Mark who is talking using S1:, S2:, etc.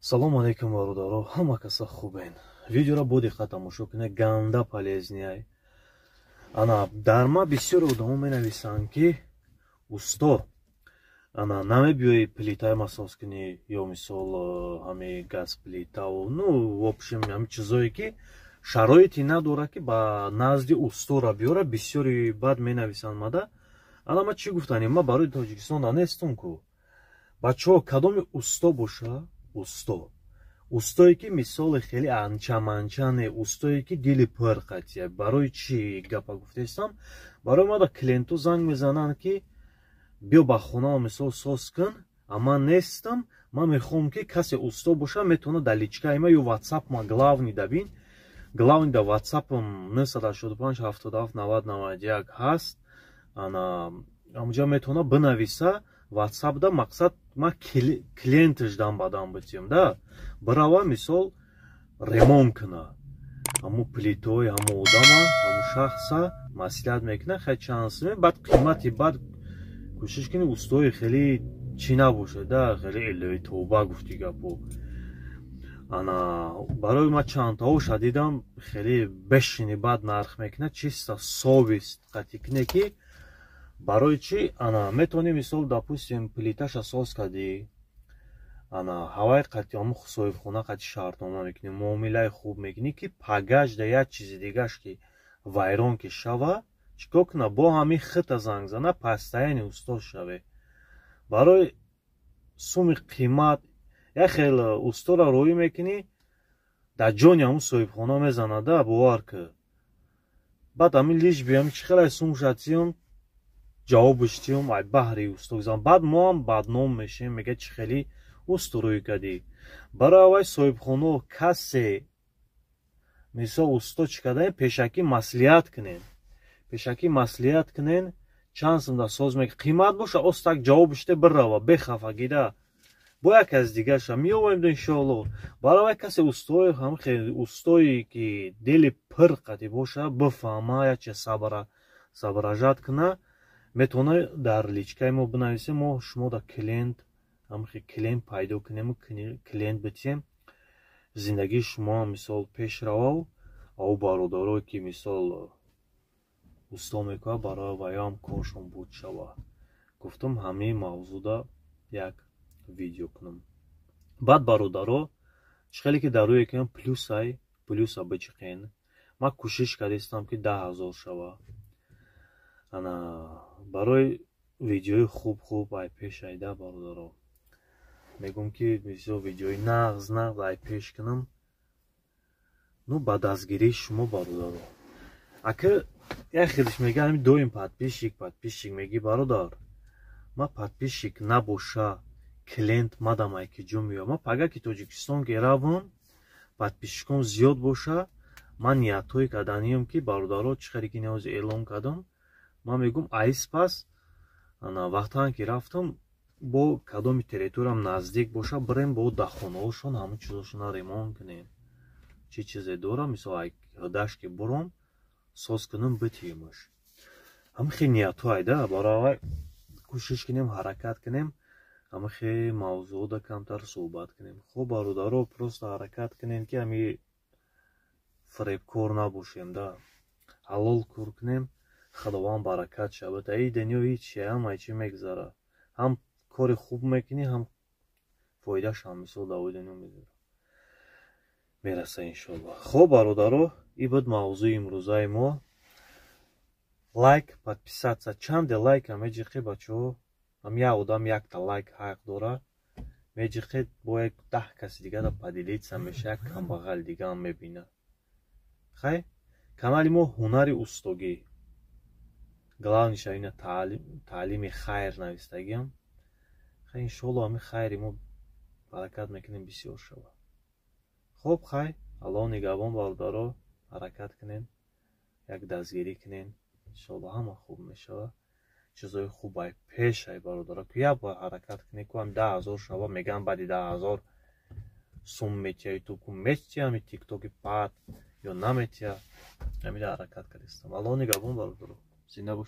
S1: Салому алейкум, бародаро, ҳама каса хубен? Видеоро бо диққат тамошо кунед, ганда полезный ай. Ана дар ма бисёр одамо менависанд, ки усто, ана намебиёи плитаи ма соз кунӣ ё мисол ҳами газ плитаву, ну, в общем, ҳами чизое, ки шароите надорад, ки ба назди устора биёра. Бисёри бад менависанд мада. Ана ма чӣ гуфтанем? Ма барои Тоҷикистон нестум ку, бачаҳо. Кадоми усто боша, усто, устое ки мисоли хеле анчаманчане, устое ки дили пур қатия. Барои чӣ гапа гуфтаистам? Барои мада клиенту занг мезананд, ки биё ба хонаам, мисол, соз кун, а ман нестам. Ман мехоҳам, ки касе усто боша, метавона дар личкаи ма ё ватсап ма, главный да бин, главный да ватсапам 985 77 90 91 ҳаст. Ана ҳамуҷа метавона бинависа ватсап да. Мақсад, ма клиентш дам ба дам битиём да, бирава, мисол, ремонт куна ҳаму плитои ҳаму одама, ҳаму шахса маслиҳат мекуна. Хай, чанд суме, баъд қимати. Баъд кӯшиш кунӣ, устои хеле чӣ набошад да, хеле элои тоба гуфти гапо. Ана барои ма чандтаоша дидам, хеле бешини баъд нарх мекунад, чисто совесть қатӣ куне, ки барои чӣ. Ана метавонӣ, мисол, допустим, плиташа соз кардӣ, ана ҳавай қати ҳаму соҳибхона қати шартнома мекунӣ, муомилаи хуб мекунӣ, ки пагажда як чизи дигаш ки вайрон ки шава, чӣ кор куна? Бо ҳамин хита занг зана, постоянный устоз шаве. Барои суми қимат як хел устора роӣ мекунӣ, дар ҷони ҳамун соҳибхона мезанада, бовар ки. Баъд ҳамин лишь бы ҳами чӣ хелай сум шатиём, ҷавобш тиём, ай баҳри усто гузам. Баъд мо ҳам бадном мешем, мега: «Чӣ хеле усто рӯй кардӣ?» Барои аввай соҳибхонао касе, мисол, усто чӣ кардаем, пешакӣ маслиҳат кунем, пешакӣ маслиҳат кунен, чанд сум да соз мек, қимат боша, остак ҷавобиште, бирава бехафагида. Бо як аз дигарша меовем, иншоалло. Барои аввай касе устои ҳам устое, ки дили пир қатӣ боша, бифаҳма, якчи сабра соображать куна, метавона дар личкаи мо бинависем. Мо шумо да клиент, ҳамхе клиент пайдо кунему клиент битием, зиндагии шумоам, мисол, пеш равав. Ав бародарое, ки, мисол, усто мекунад, барои ваёам коршон буд шава. Гуфтам, ҳамаи мавзӯъда як видео кунам. Баъд, бародаро, чӣ хеле ки дар рӯе кунам, плюсай плюса бичиқен. Ман кӯшиш кардистам, ки 10 000 шава. Ана барои видеои хуб хуб ай пеш айда, бародаро, мегӯм, ки бисёр видеои нағз нағз ай пеш кунам. Ну, ба дастгирии шумо, бародаро. Ака як хелиш мега, ҳами доим подписчик, подписчик мегӣ. Бародар, ма подписчик набоша, клиент мадам ай ки ҷо меоям? Ма пага ки Тоҷикистон ки равам, подписчиком зиёд боша, ман ниятҳое карданиям, ки, бародаро, чӣ хеле ки ниёзи эълон кардам, ман мегӯм, айс пас ана вақтан ки рафтам, бо кадоми территориям наздик боша, бирем, бо дахонаҳошон ҳамун чизошона ремонт кунем. Чӣ чизе дорам, мисол, ҳудаш ки буром, соз кунам, битиемаш. Ҳамин хел ниятҳо айда. Барои кӯшиш кунем, ҳаракат кунем, ҳама хел мавзӯъда камтар суҳбат кунем. Хуб, бародаро, просто ҳаракат кунем, ки ҳами фиребкор набошем да, ҳалол кор кунем, Худованд баракат шавад. Аи дунё ҳичи, ҳамаи чӣ мегузара. Ҳам кори хуб мекунӣ, ҳам фоидааш ҳам, мисол, давои дунё мезара, мераса, иншоалло. Хуб, бародаро, ин буд мавзӯи имрӯзаи мо. Лайк, подписаться, чанде лайка меҷиқӣ, бачаҳо? Ҳам як одам якта лайк ҳақ дора. Меҷиқед, бо як 10 каси дигара поделиться меша, як камбағали дигаам мебина. Хай, канали мо «Ҳунари устогӣ», главныйша ина «Таълими хайр» навистагиам. Хай, иншоалло, ҳамин хайри мо баракат мекунем, бисёр шава. Хуб, хай, Аллоҳ нигаҳбон, бародаро. Ҳаракат кунен, як дастгирӣ кунен, иншоалло, ҳама хуб мешава. Чизои хуб ай пеш ай, бародаро, ку як бор ҳаракат кунед ку, ҳам 10 000 шава. Мегӯям, баъди 10 000 сум метия ютуб ку, метия ҳами тиктоки пад ё наметия. Ҳамида ҳаракат кардистам. Аллоҳ нигаҳбон, бародаро, зинда бошед.